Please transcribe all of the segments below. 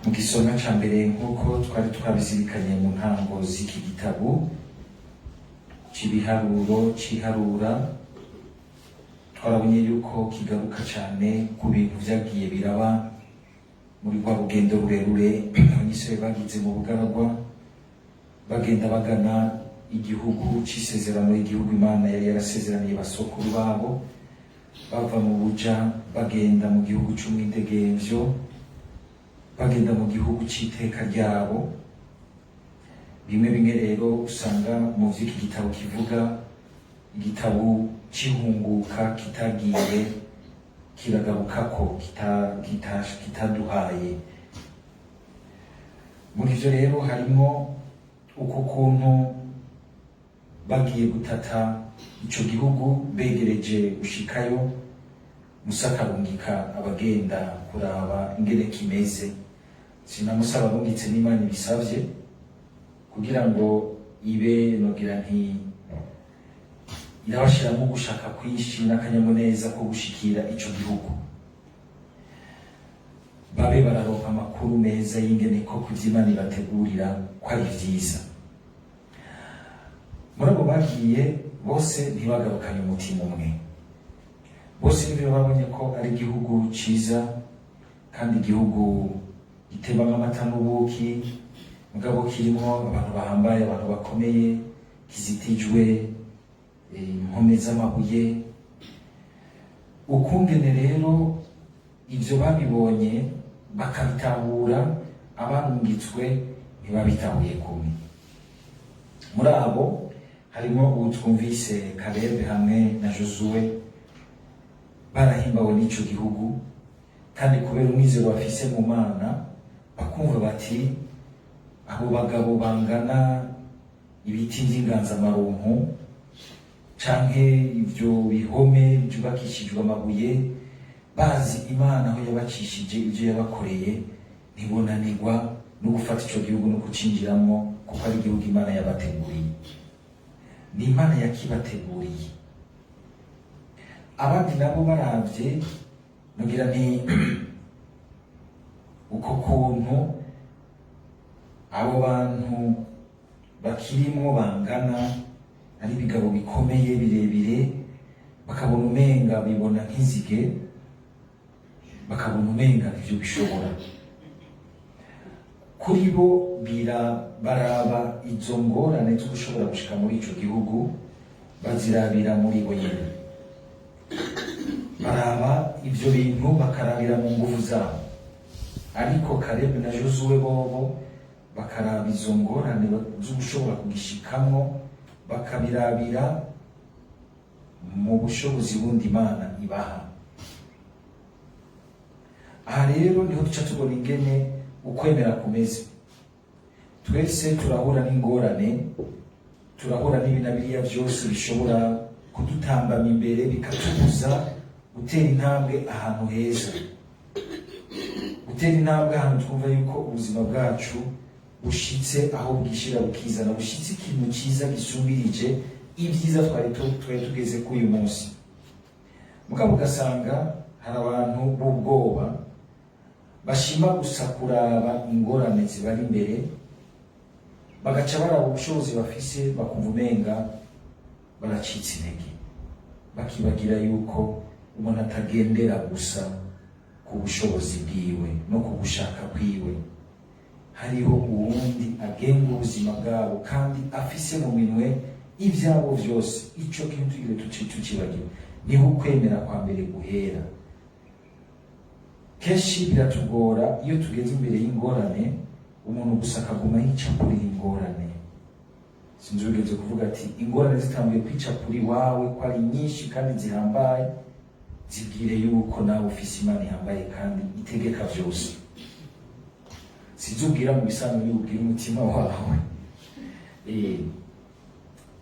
Mu gisonga ca mbere, nk'uko twari twabizirikanye mu ntango z'iki gitabo c'ibiharuro c'iharura, twarabonye yuko kigaruka cane ku bintu vyagiye biraba muri rwa rugendo rurerure Abanyisirayeli bagize mu bugaragwa, bagenda bagana igihugu c'isezerano, igihugu Imana yari yarasezeraniye basokuru babo, bava mu buja bagenda mu gihugu c'umwidegemvyo, bagenda mu gihugu c'iteka ryabo. Bimwe bimwe rero usanga mu vy'iki gitabo kivuga, igitabo c'ihunguka kitagiye kiragarukako, kitaduhaye. Muri ivyo rero harimwo uko kuntu bagiye gutata ico gihugu, begereje gushikayo, Musa akarungika abagenda kuraba ingene kimeze. Sina Musa barungitse, n'Imana ibisavye kugira ngo ibe, nogira nti, irabashiramo gushaka kwinshi n'akanyamuneza ko gushikira ico gihugu, babe bararonka amakuru meza y'ingene koko ivyo Imana ibategurira ko ari vyiza. Muri abo bagiye bose ntibagarukanye umutima umwe. Bose nibyo babonye ko ari igihugu ciza kandi igihugu gitembamwo amata n'ubuki, mugabo kirimwo abantu bahambaye, abantu bakomeye, kizitijwe impome z'amabuye. Ukungene rero ivyo babibonye bakabitahura, abarungitswe ntibabitahuye kumwe. Muri abo harimo ubu twumvise Kalebe hamwe na Josuwe, barahimbawe n'ico gihugu, kandi kubera umwizero bafise mu Mana bakumva bati: "Abo bagabo bangana ibiti vy'inganzamarumpu canke ivyo bihome vyubakishijwe amabuye, bazi Imana aho yabacishije, ivyo yabakoreye, ntibonanirwa no gufata ico gihugu no kucinjiramwo, kuko ari igihugu Imana yabateguriye, ni Imana yakibateguriye." Abandi nabo baravye, nugira nti uko kuntu abo bantu bakirimwo bangana, ari ibigabo bikomeye birebire, bakabona umenga bibona nk'inzige, bakabona umenga ivyo bishobora kuri bo bira baraba izo ngorane zo gushobora gushika muri ico gihugu, bazirabira muri bo nyene, baraba ivyo bintu bakarabira mu nguvu zabo. Ariko Kalebu na Josuwe bobo bakaraba izo ngorane zo gushobora kugishikamwo, bakabirabira mu bushobozi bundi Imana ibaha. Aha rero niho duca tubona ingene ukwemera kumeze. Twese turahura n'ingorane, turahura n'ibi na biriya byose bishobora kudutambama imbere, bikatubuza gutera intambwe ahantu heza, gutera intambwe ahantu twumva yuko ubuzima bwacu bushitse aho bwishira bukizana, bushitse ikintu cyiza gisumbirije ibyiza twari tugeze kuri uyu munsi. Mugabo ugasanga hari abantu b'ubwoba bashima gusa kuraba ingorane zibari imbere, bagaca baraba ubushobozi bafise, bakumva umenga baracitse intege, bakibagira yuko umuntu atagendera gusa ku bushobozi bwiwe no ku gushaka kwiwe. Hariho uwundi agenga ubuzima bwabo kandi afise mu minwe ibyabo byose. Ico kintu tugire tucibagiwe, niho ukwemera kwa mbere guhera. Kenshi biratugora iyo tugeze imbere y'ingorane, umuntu gusa akaguma yicapurira ingorane. Sinzi ugeze kuvuga ati ingorane zitanguye kwicapura iwawe ko ari nyinshi kandi zihambaye, zibwire yuko nawe ufise Imana ihambaye kandi itegeka vyose. Sinzi ubwira mu bisanzwe niba ubwira umutima wawe.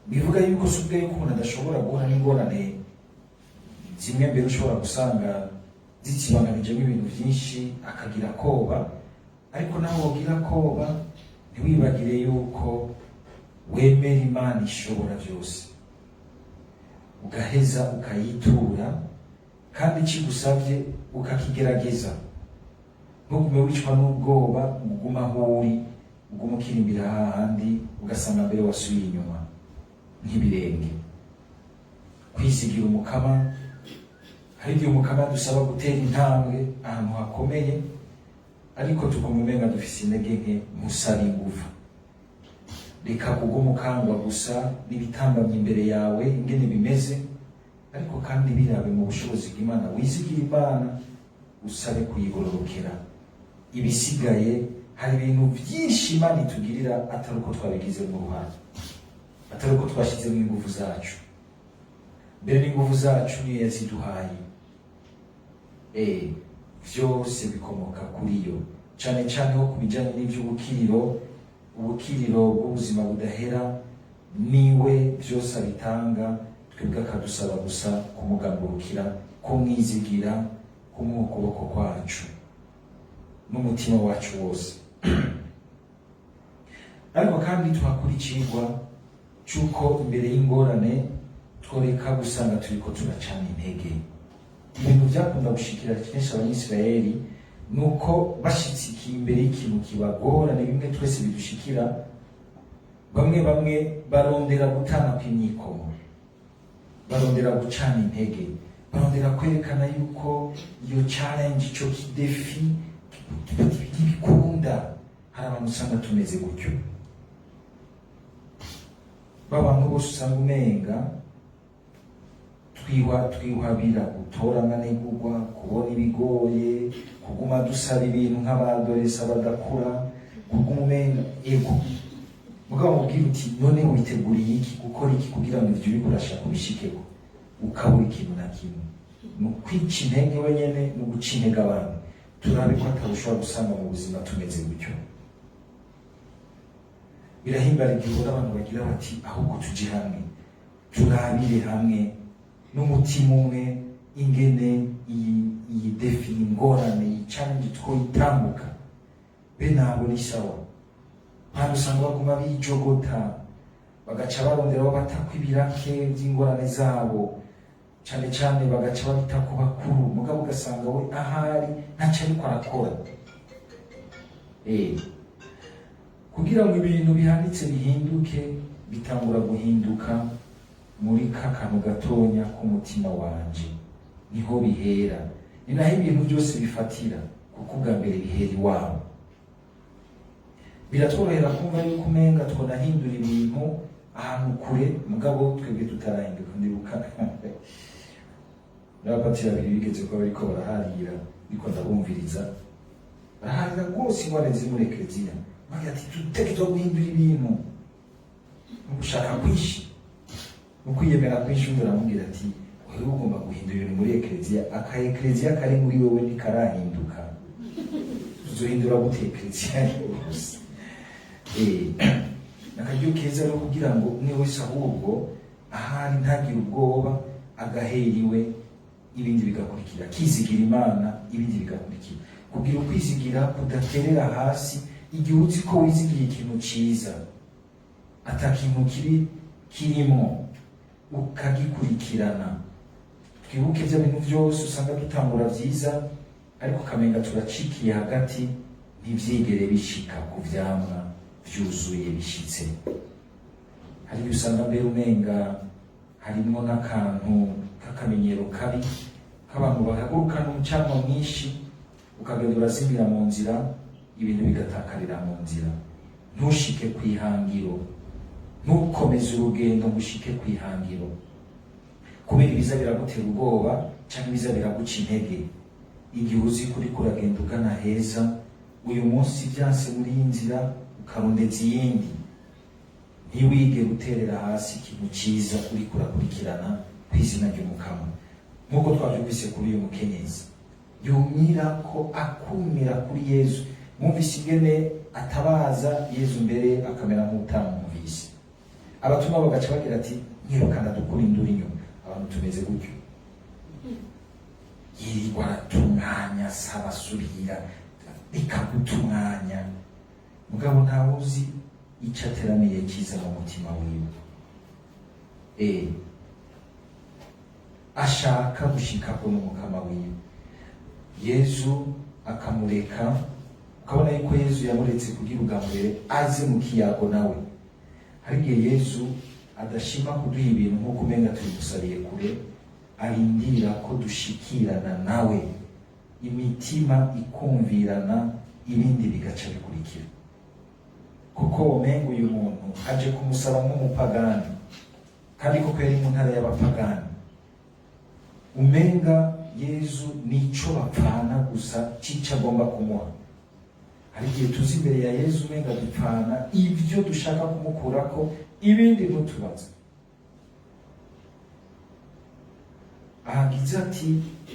Bivuga yuko si ubwe yuko umuntu adashobora guhura n'ingorane zimwe, mbere ushobora gusanga zikibanganijemo ibintu byinshi, akagira koba. Ariko nawe wogira koba, ntiwibagire yuko wemera Imana ishobora byose, ugaheza ukayitura, kandi ikigusabye ukakigerageza. Ntugume wicwa n'ubwoba ngo ugume aho uri, ugume ukirimbira hahandi, ugasanga mbere wasubiye inyuma nk'ibirenge. Kwizigira Umukama, hari igihe Umukama dusaba gutera intambwe ahantu hakomeye, ariko tuguma umenga dufise intege nke. Musaba ingufu. Reka kuguma ukangwa gusa n'ibitambamye imbere yawe ingene bimeze, ariko kandi birabe mu bushobozi bw'Imana. Wizigire Imana, usabe kuyigororokera. Ibisigaye, hari ibintu byinshi Imana itugirira atari uko twabigizemo uruhare, atari uko twashyizemo ingufu zacu. Mbere n'ingufu zacu niyo yaziduhaye. Vyose bikomoka kuri yo, cane cane ho ku bijanye n'ivy'ubukiriro, ubukiriro bw'ubuzima budahera. Niwe vyose abitanga, twebwe akadusaba gusa kumugamburukira, kumwizigira, kumuha ukuboko kwacu n'umutima wacu wose. Ariko kandi tuhakura icigwa c'uko imbere y'ingorane tworeka gusanga turiko turacana intege. Ibintu byakunda gushikira kenshi Abanyisirayeli nuko bashitse imbere y'ikintu kibagora, ni bimwe twese bidushikira, bamwe bamwe barondera gutana kw'imyikomo, barondera gucana intege, barondera kwerekana yuko iyo challenge, ico ki défi ntibikunda. Hari abantu usanga tumeze gutyo, babantu bose usanga umenga twihabira gutora amanegurwa, kubona ibigoye, kuguma dusaba ibintu nk'abadoresa badakura, kuguma umenga ego. Mugabo mubwira uti: "None witeguriye iki, gukora iki kugira ngo ivyo uriko urashaka ubishikeko?" Ukabura ikintu na kimwe. Ni ukwica intege wenyene no guca intege abandi. Turabe ko atawushobora gusanga mu buzima tumeze gutyo. Birahimbara igihe ubona abantu bagira bati: "Ahubwo tuje hamwe, turabire hamwe n'umutima umwe ingene iyi défi, ingorane, iyi challenge twoyitambuka." Bene abo ni sawa. Abantu usanga baguma bijogota, bagaca barondera aho batakwa ibirake by'ingorane zabo, cane cane bagaca babita ku bakuru, mugabo ugasanga we ahari ntaco ariko arakora. Kugira ngo ibintu bihanitse bihinduke, bitangura guhinduka muri ka kantu gatonya k'umutima wanje. Niho bihera, ni naho ibintu byose bifatira, kuko ubwa mbere bihera iwawe. Biratworohera kumva yuko umenga twonahindura ibintu ahantu kure, mugabo twebwe tutarahinduka. Ndibuka n'abapatiri babiri bigeze kuba bariko baraharira, ariko ndabumviriza baraharira rwose ingorane ziri muri ekereziya, bagira ati: "Dutegerezwa guhindura ibintu," mu gushaka kwinshi, mu kwiyemera kwinshi. Undi aramubwira ati: "Wewe ugomba guhindura ibintu muri ekereziya, aka ekereziya kari muri wewe ntikarahinduka, uzohindura gute ekereziya yose?" Akaryo keza rero kugira ngo umwe wese ahubwo ahari ntagire ubwoba, agahera iwe, ibindi bigakurikira. Kizigira Imana, ibindi bigakurikira. Kugira ukwizigira kudaterera hasi, igihe uzi ko wizigiye ikintu ciza, ata kintu kibi kirimo, ukagikurikirana. Twibuke bya bintu byose usanga dutangura byiza, ariko ukamenga turacikiye hagati, ntivyigere bishika ku vyamwa vyuzuye bishitse. Hari igihe usanga mbere umenga harimwo n'akantu k'akamenyero kabi k'abantu bahagurukana umucanwa mwinshi, ukagenda urazimira mu nzira, ibintu bigatakarira mu nzira, ntushike ku ihangiro, ntukomeze urugendo ngo ushike ku ihangiro, kubera ibiza biragutera ubwoba cyangwa ibiza biraguca intege. Igihe uzi ko uriko uragenda ugana heza, uyu munsi byanse muri iyi nzira, ukarondeza iyindi, ntiwige guterera hasi ikintu cyiza uriko urakurikirana ku izina ry'Umukama. Nk'uko twabyumvise kuri uyu mukenyezi yumira ko akumira kuri Yezu, mwumvise ingene atabaza Yezu, mbere akamera nk'utamwumvise. Abatumwa bagaca bagira ati: "Mwirukana, dukura induru inyuma." Abantu tumeze gutyo, yirirwa arata umwanya, asaba, asubira, reka guta umwanya. Mugabo ntawe uzi icyo ateraniye cyiza mu mutima wiwe, ashaka gushikako n'Umukama wiwe Yezu. Akamureka, ukabona yuko Yezu yamuretse kugira ubwa mbere aze mu kiyago nawe. Hari igihe Yezu adashima kuduha ibintu nk'uko umenga tubimusariye kure, arindira ko dushikirana nawe, imitima ikumvirana, ibindi bigaca bikurikira. Kuko womenga uyu muntu aje kumusaba nk'umupagani, kandi koko yari mu ntara y'abapagani, umenga Yezu nico bapfana gusa cico agomba kumuha. Hari igihe tuzi imbere ya Yezu umenga dupfana ibyo dushaka kumukurako, ibindi ntutubaze. Ahagize ati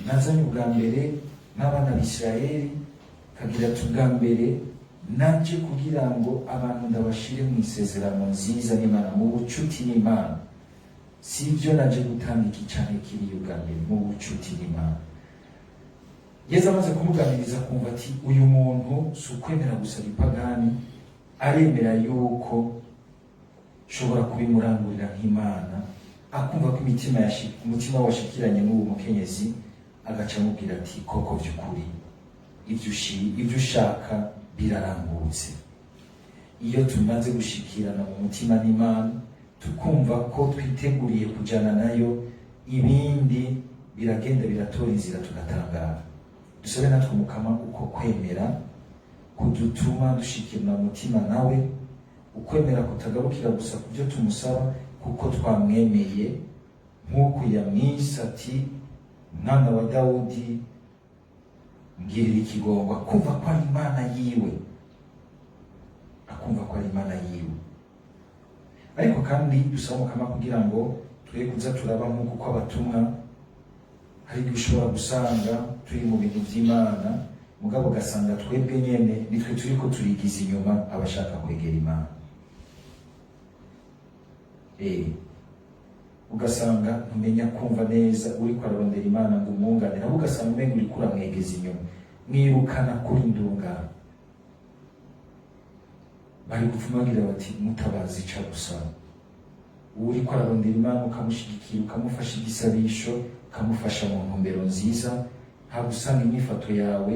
nazanye ubwa mbere n'abana b'Isirayeli, kagira ati ubwa mbere naje kugira ngo abantu ndabashire mu isezerano nziza n'Imana, mu bucuti n'Imana. Si ibyo naje gutanga iki canke kiriya, ubwa mbere mu bucuti n'Imana. Yezu amaze kumuganiriza kumva ati uyu muntu si ukwemera gusa ibipagani, aremera yuko nshobora kubimurangurira nk'Imana, akumva ko umutima washikiranye n'uwo mukenyezi, agaca amubwira ati koko by'ukuri ibyo ushaka birarangutse. Iyo tumaze gushikirana mu mutima n'Imana, tukumva ko twiteguriye kujana nayo, ibindi biragenda biratora inzira, tugatangara. Dusabe natwe Umukama uko kwemera kudutuma dushikirana umutima nawe, ukwemera kutagarukira gusa ku byo tumusaba, kuko twamwemeye nk'uko yamwise ati mwana wa Dawudi ngirira ikigongwa, akumva ko ari Imana yiwe, akumva ko ari Imana yiwe. Ariko kandi dusaba Umukama kugira ngo twe kuza turaba nk'uko uko abatumwa. Hari igihe ushobora gusanga turi mu bintu by'Imana, mugabo ugasanga twebwe nyene nitwe turiko turigiza inyuma abashaka kwegera Imana. Ugasanga ntumenya kumva neza uriko ararondera Imana ngo umwunganire, ahubwo ugasanga umenga uriko uramwegeza inyuma, mwirukana kuri ndungano. Bari gupfuma bagira bati mutabazi ica gusaba. Uriko ararondera Imana ukamushigikira, ukamufasha igisabisho, ukamufasha mu ntumbero nziza, ntabwo usanga inyifato yawe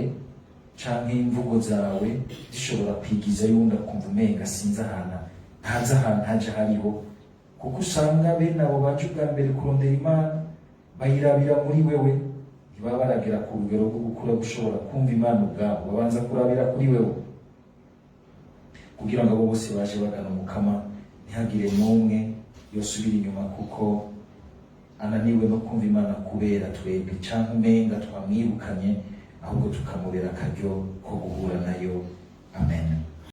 canke imvugo zawe zishobora kwigiza yundi, akumva umenga sinzi ahantu, ntazi ahantu haja hariho. Kuko usanga bene abo baje ubwa mbere kurondera Imana bayirabira muri wewe, ntibaba baragera ku rugero rwo gukura gushobora kumva Imana ubwabo, babanza kurabira kuri wewe, kugira ngo abo bose baje bagana Umukama ntihagire n'umwe yosubira inyuma kuko ananiwe no kumva Imana kubera twebwe canke umenga twamwirukanye, ahubwo tukamubera akaryo ko guhura nayo. Amen.